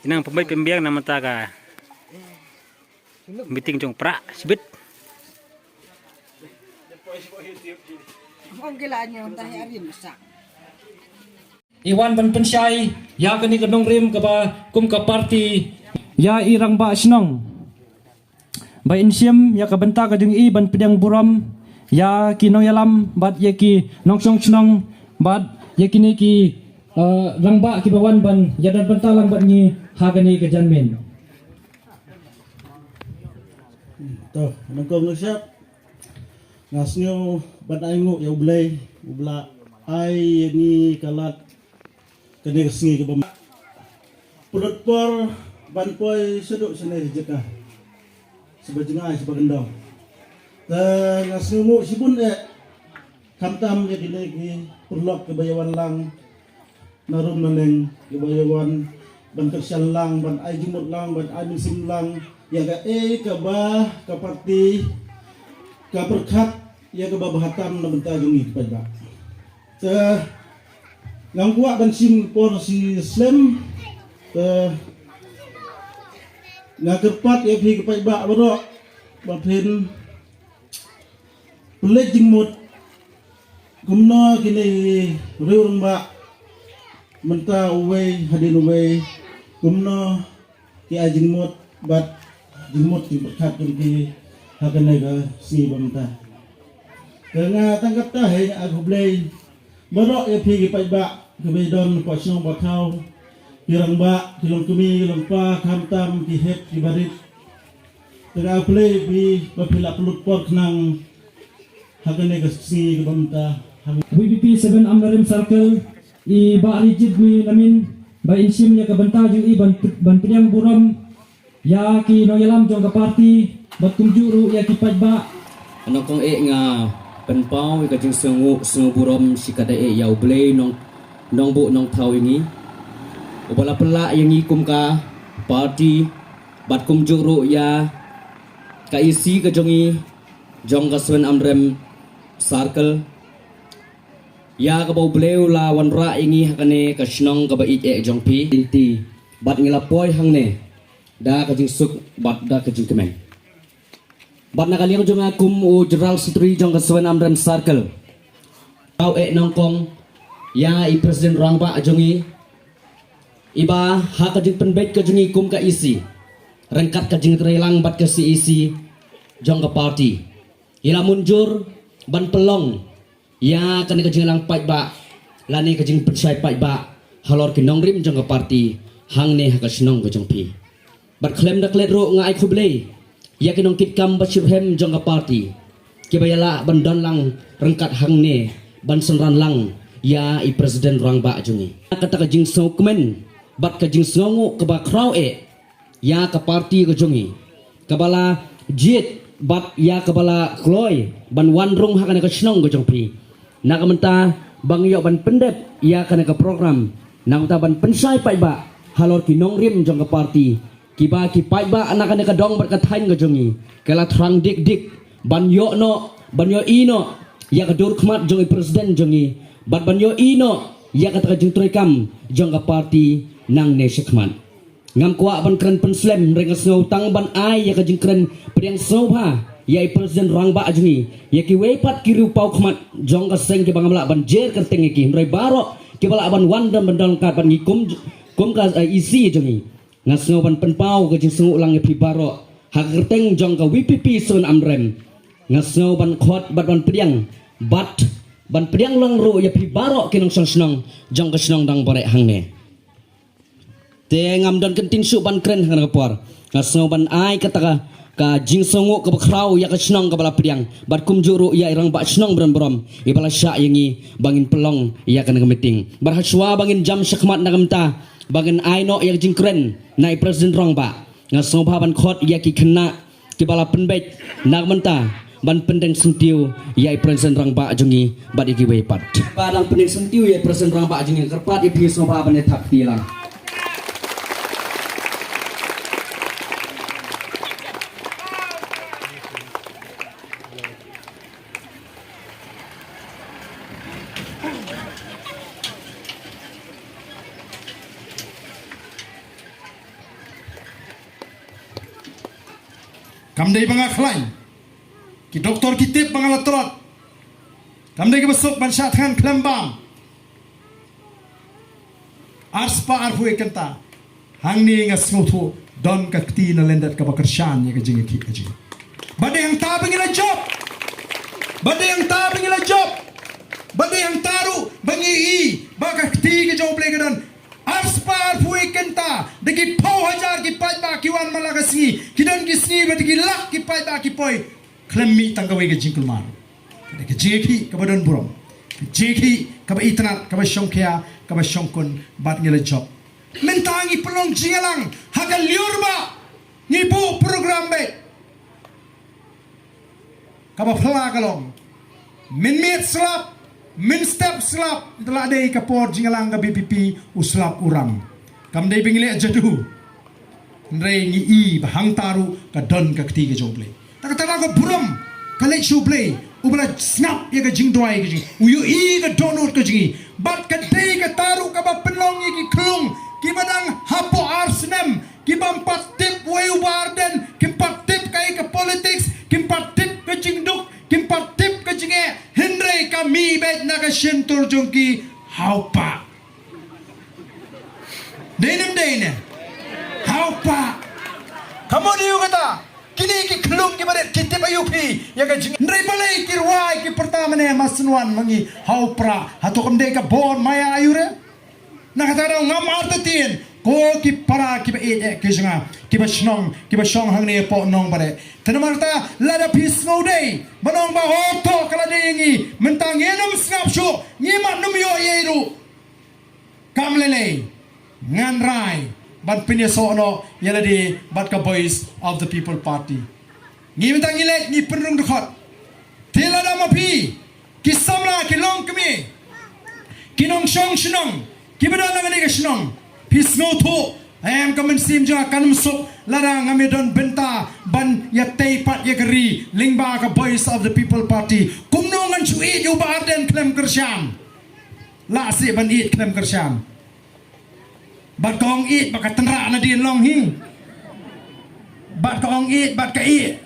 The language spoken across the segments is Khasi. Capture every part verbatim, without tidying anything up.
Nang pembai pembiang nama taga. Meeting jong pra sibit. Ong kila nyo tah ya rim sak. Iwan ban pynshai ya kani ka nongrim kaba kum ka parti ya i rangbah shnong. Ba in shim ya ka bynta ka jong i ban pdiang burom ya ki nongyalam bad ya ki nongshong shnong bad ya kini ki, eh, rangbah kiba wan ban ya dan bynta lang bad ngi ha kani ka janmiet. To, nangkong nusap. Nga sngew ban ai nguh ya U Blei, U Blei ai ya ngi ka lad kane ka sngi kaba pynlut por ban poi shaduh shane jaka. Saba jngai saba kyndong. Te nga sngew nguh shibun eh khamtam ya kine ki pynlok kiba ya wan lang na rum na neng, kiba ya wan ban kyrshan lang, ban ai jingmut lang, ban ai mynsiem lang ya kaei kaba ka parti ka pyrkhat ya kaba bha tam na bynta jong ngi ki paidbah. Te ngam kwah ban shim por shi slem. Te nga kyrpad ya phi ki paidbah baroh ba phin pynleit jingmut kumno kine ki riew rangbah mynta uwei hadien uwei kumno ki ai jingmut bad jingmut ki pyrkhat jong ki ha kane ka sngi ba mynta. Te nga tang katta hi nga ai khublei baroh ya phi ki paidbah kiba don hapoh shnong ba thaw, ki rangbah, ki longkmie, ki longpa, khamtam ki hep ki barit. Te nga ai khublei phi ba phi la pynlut por khnang ha kane ka sngi kaba mynta. V P P seven Amlarem Circle, i Bah Rijit Mei Lamin, ba in shim ïa ka bynta jong i ban, ban pdiang burom ïa ki nongïalam jong ka party bad kumjuh ruh ïa ki paidbah. Nongkong eh nga pynpaw ïa ka jingsngewnguh sngewnguh burom shi katta eh ïa U Blei nong, nongbuh nongthaw ïa ngi, uba la pynlah ïa ngi kum ka party bad kumjuh ruh ïa ka E C ka jong ngi jong ka Swen Amrem Circle, ïa kaba U Blei u la wanrah ïa ngi ha kane ka shnong kaba ïeit eh jong phi. Lynti bad ngi la poi hangne da ka jingsuk bad da ka jingkmen. Bad na ka liang jong nga kum u General Secretary jong ka Swen Amrem Circle, nga ai eh nongkong ïa i President Rangbah jong ngi, iba ha ka jingpynbeit ka jong ngi kum ka E C ryngkat ka jingtreilang bad ka C E C jong ka party, i la mynjur ban pynlong ïa kane ka jingïalang paidbah lane ka jingpynshai paidbah halor ki nongrim jong ka party hangne ha ka shnong ka jong phi. Bad khlem da klet ruh nga ai khublei ïa ki nongkitkam ba shitrhem jong ka party kiba ïalah ban don lang ryngkat hangne ban synran lang ïa i President Rangbah jong ngi. Kata ka jingsngewkmen bad ka jingsngewnguh kaba khraw eh ïa ka party ka jong ngi kaba la jied bad ïa kaba la kloi ban wan rung ha kane ka shnong ka jong phi. Na ka mynta ba ngi ïoh ban pyndep ïa kane ka program, na ka mynta ban pynshai paidbah halor ki nongrim jong ka party, kiba ki paidbah na kane ka dong bad ka thaiñ ka jong ngi ki la thrang dik dik ban ïoh noh, ban ïohi noh ïa ka dur khmat jong i President jong ngi bad ban ïohi noh ïa kata ka jingtrei kam jong ka party nangne shakhmat. Ngam kwah ban kren pynslem, hynrei nga sngew tang ban ai ïa ka jingkren pdiang sngewbha ïa i President Rangbah jong ngi, ïa kiwei pat ki riewpaw khmat jong ka seng kiba ngam lah ban jer kyrteng ïa ki, hynrei baroh kiba lah ban wan don ban don ryngkat bad ngi kum, kum ka, eh, E C jong ngi. Nga sngew ban pynpaw ka jingsngewnguh lang ïa phi baroh ha ka kyrteng jong ka V P P Swen Amrem. Nga sngew ban khot bad ban pdiang bad ban pdiang lang ruh ïa phi baroh ki nongshong shnong jong ka shnong Dangbareh hangne. Te ngam don kyntien shuh ban kren ha kane ka por. Nga sngew ban ai kata ka, ka jingsngewnguh kaba khraw ïa ka shnong kaba la pdiang bad kumjuh ruh ïa i rangbah shnong Bren Burom iba la shah ïa ngi ba ngin pynlong ïa kane ka meeting. Bad ha shuwa ba ngin jam shakhmat na ka mynta ba ngin ai noh ïa ka jingkren na i President Rangbah, nga sngewbha ban khot ïa ki khynnah kiba la pynbeit na ka mynta ban pyndeng syntiew ïa i President Rangbah jong ngi bad ïa kiwei pat. Ba dang pyndeng syntiew ïa i President Rangbah jong ngi, kyrpad ïa phi sngewbha ban ïa thap kti lang. Kam dei ba nga khlaiñ. Ki doktor ki tip ba nga la tlot. Kam dei kaba suk ban shah thngan khlem bam. Ar spah arphew kynta. Hangne nga sngewthuh don ka kti na lyndet kaba kyrshan ïa ka jingïakhih ka jong ngi. Bad dei hangta ba ngi la jop. Bad dei hangta ba ngi la jop. Bad dei hangta ruh ba ngi i ba ka kti ka jong U Blei ka don. Ar spah arphew kynta, da ki phew hajar ki paidbah ki wan man la ka sngi, ki don ki sngi ba da ki lak ki paidbah ki poi. Khlem mih tang kawei ka jingkulmar. Ka dei ka jingïakhih kaba don burom. Ka jingïakhih kaba itynnad, kaba shongkhia, kaba shongkun, bad ngi la jop. Mynta ngi pynlong jingïalang ha ka lyiur ba ngi buh program beit. Kaba phylla ka long, mynmiet slap, mynstep slap, da la dei ka por jingïalang ka V P P, u slap u rang. Kam dei ba ngi leh jadu. Hynrei ngi i ba hangta ruh ka don ka kti ka jong U Blei. Ta kata ka burom ka leit sha U Blei, uba la sngap ïa ka jingduwai ka jong ngi, u ïohi ka dohnud ka jong ngi. Bad ka dei kata ruh kaba pynlong ïa ki khlung kiba dang hapoh ar snem, ki bym pat tip uei u Bah Ardent, kim pat tip kaei ka politics, kim pat tip ka jingduk, kim pat tip ka jingeh, hynrei ka mih beit na ka shyntur jong ki. Hau pah. Dei ne ym dei ne? Hau pah. Ka mut ïa kata, kine ki khlung kiba rit ki tip aïu phi ïa ka jing. Hynrei balei ki rwai ki pyrta mynne, ma sngewthuh ma ngi, hau prah. Hato kam dei ka bor maïa aïu re? Na kata ka daw ngam artatien, ko ki para kiba ïeit eh ki jong nga, kiba shnong, kiba shong hangne hapoh Nongbadeh. Te namar kata lada phi sngew dei ban ong ba, oh, to ka la dei ïa ngi, mynta ngin ym sngap shuh, ngi mat nym ïoh ei ei ruh. Kam lei lei, ngan rai ban pynïasoh noh ïa lade bad ka Voice of the People Party. Ngi mynta ngi leit ngi pynrung dkhot. Te lada ma phi ki samla ki longkmie, ki nongshong shnong kiba don na kane ka shnong, phi sngewthuh, em, ka mynsiem jong nga kan ym suk lada ngam ïadon bynta ban ïatei pat ïa ka ri lyngba ka Voice of the People Party. Kumno ngan shu ïeit ïa u Bah Ardent khlem kyrshan? Lah sih ban ïeit khlem kyrshan. Bad ka ong ïeit bad ka tynrah nadien long hi. Bad ka ong ïeit bad ka ïeit.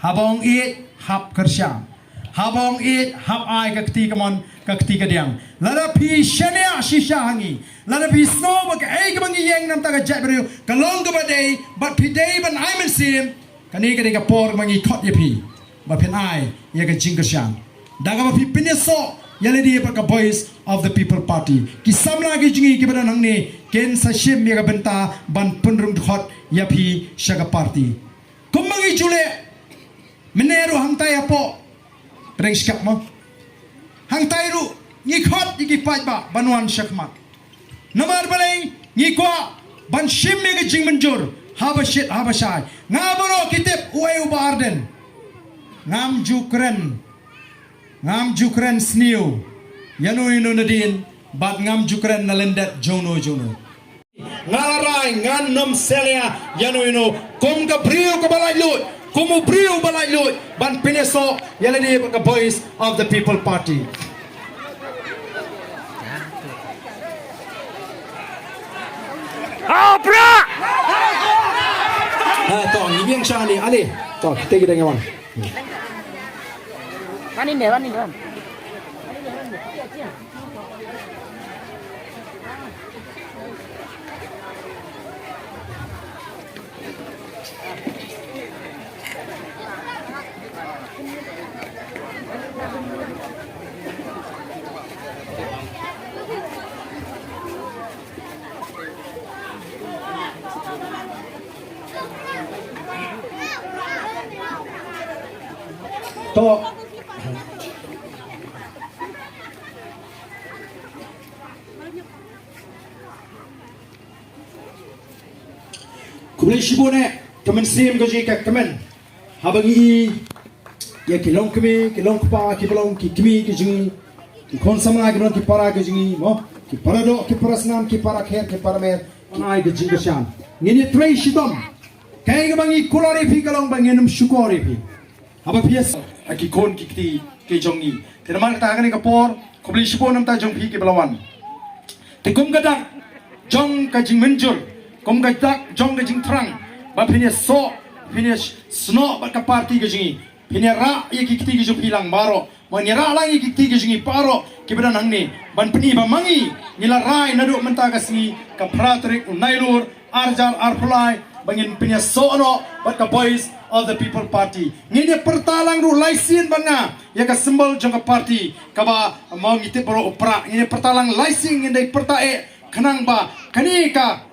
Haba ong ïeit hap kyrshan. Haba ong ïeit hap ai ka kti kamon ka kti kadiang. Lada phi shaniah shisha ha ngi, lada phi sngew ba kaei kaba ngi ïeng na ka bynta ka jaitbynriew ka long kaba dei, bad phi dei ban ai mynsiem, kane ka dei ka por ba ngi khot ïa phi ba phin ai ïa ka jingkyrshan da kaba phi pynïasoh ïa lade bad ka Voice of the People Party. Ki samla ki jong ngi kiba don hangne kin sa shim ïa ka bynta ban pynrung dkhot ïa phi sha ka party. Kumba ngi ju leh mynne ruh hangtai hapoh Pdeng Shkap mo, hangtai ruh ngi khot ïa ki paidbah ban wan shakhmat. Namar balei? Ngi kwah ban shim ïa ka jingmynjur haba shit haba shai. Nga baroh ki tip uei u Bah Ardent. Ngam ju kren, ngam ju kren sniew ïano ïano nadien, bad ngam ju kren na lyndet jongno jongno. Nga la rai ngan nym salia ïano ïano kum ka briew kaba laitluid, kum u briew ba laitluid ban pynïasoh ïa lade bad ka Voice of the People Party. Hau prah! Ha, to, ngi ïeng shane, ale. To, kita kita ngi wan. Wan ine, wan ine, wan. To. Khublei shibun eh, ka mynsiem ka jong ngi ka kmen. Haba ngi i ïa ki longkmie, ki longkpa, kiba long ki kmie ki jong ngi, ki khun samla kiba long ki para ki jong ngi, mo, ki para doh, ki para snam, ki para kher, ki para mer, ki ai ka jingkyrshan. Ngin ïatrei shitom. Kaei kaba ngi kular ïa phi ka long ba ngin ym shukor ïa phi. Haba phi ïa sa, ha ki khun ki kti ki jong ngi. Te namar kata ha kane ka por, khublei shibun na ka bynta jong phi kiba la wan. Te kum ka dak jong ka jingmynjur, kum ka dak jong ka jingthrang, ba phin ïasoh Phin ïa snoh bad ka party ka jong ngi. Phin ïa rah ïa ki kti ki jong phi lang baroh. Ban ïa rah lang ïa ki kti ki jong ngi baroh kiba don hangne. Ban pyni ba ma ngi ngi la rai naduh mynta ka sngi ka phra tarik u Nailur ar hajar arphew lai ba ngin pynïasoh noh bad ka Voice of the People Party. Ngin ïa pyrta lang ruh lai sien bad nga ïa ka symbol jong ka party kaba mo ngi tip baroh u prah. Ngin ïa pyrta lang lai sien, ngin dei pyrta eh khnang ba kane ka,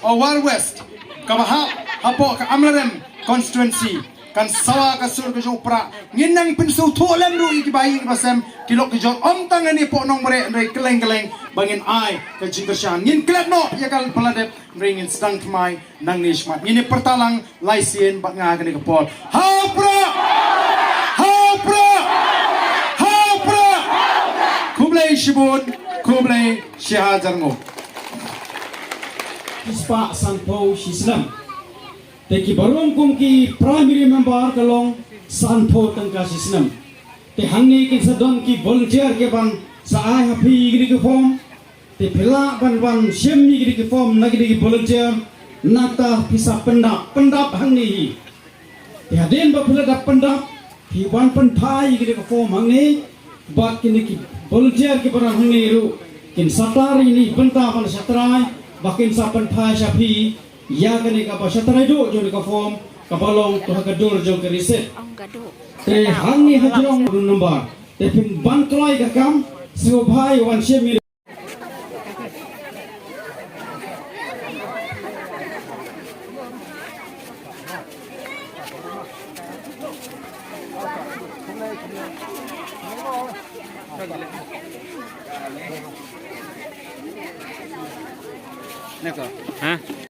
uh, War West kaba hap hapoh ka Amlarem constituency kan sawa ka sur ka jong u prah. Ngin nang pynsngewthuh lem ruh ïa kiba ïing kiba sem, ki lok ki jor, ym tang hangne hapoh Nongmareh, hynrei kylleng kylleng ba ngin ai ka jingkyrshan. Ngin klet noh ïa ka pla dep, hynrei ngin sdang thymmai nangne shakhmat. Ngin ïa pyrta lang lai sien bad nga kane ka por. Ha u prah! Ha u prah! Ha u prah! Khublei shibun, khublei shihajar nguh. Shispah sanphew shisnem. Te kiba rung kum ki primary member ka long sanphew tyngka shisnem. Te hangne kin sa don ki volunteer kiban sa ai ha phi ïa kine ki form. Te phi lah ban wan shim ïa kine ki form na kine ki volunteer, nangta phi sa pyndap, pyndap hangne hi. Te hadien ba phi la dep pyndap, phi wan pynphai ïa kine ki form hangne, bad kine ki volunteer kiba don hangne ruh kin sa tar ïa kine ki bynta ban sa trai, ba kin sa pynphai sha phi ïa kane kaba sa trai duh jong kane ka form kaba long to ha ka dur jong ka receipt. Te hangne hajrong number. Te phin ban kloi ka kam, sngewbha ïa wan shim ïa Ha?